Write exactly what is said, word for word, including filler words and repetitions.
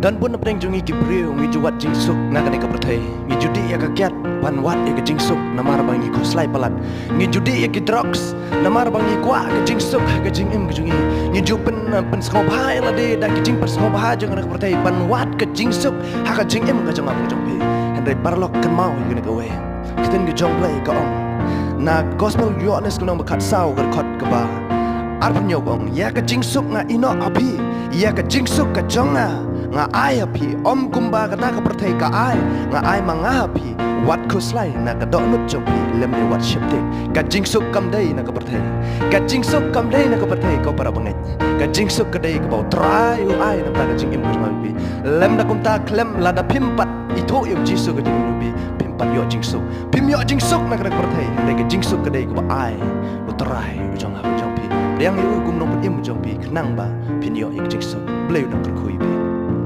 Don bun na pdeng jong ngi ki briew ngi ju wad jingsuk na kane ka pyrthei. Ngi ju dih ïa ka kiad ban wad ïa ka jingsuk namar ba ngi khuslai palat. Ngi ju dih ïa ki drugs namar ba ngi kwah ka jingsuk ha ka jingim ka jong ngi. Ngi ju pyn, pynsngewbha ïa lade da ki jingpynsngewbha jong kane ka pyrthei ban wad ka jingsuk ha ka jingim ka jong nga ka jong phi. Hynrei paralok, kynmaw ïa kane kawei. Ka ktien ka jong U Blei ka ong na gospel Ïoannis ka lynnong ba khatsaw ka dkhot kaba arphew hynñiew, ka ong, ïa ka jingsuk nga ïehnoh ha phi, ïa ka jingsuk ka jong nga nga ai ha phi, ym kumba kata ka pyrthei ka ai, nga ai ma nga ha phi. Wat khuslai na ka dohnud jong phi lymne wat sheptieng. Ka jingsuk kam dei na ka pyrthei. Ka jingsuk kam dei na ka pyrthei, ko para bangeit. Ka jingsuk ka dei kaba U Trai u ai na ka bynta ka jingim ka jong nga jong phi. Lymda kumta khlem, lada phim pat ithuh ïa U Jisu ha ka jingim jong phi, phim pat ïoh jingsuk. Phim ïoh jingsuk na kane ka pyrthei. Hynrei ka jingsuk ka dei kaba ai U Trai u jong nga u jong phi. Pdiang ïa u kum u nongpynim u jong phi khnang ba phin ïoh ïa ka jingsuk. U Blei un nang kyrkhu ïa phi.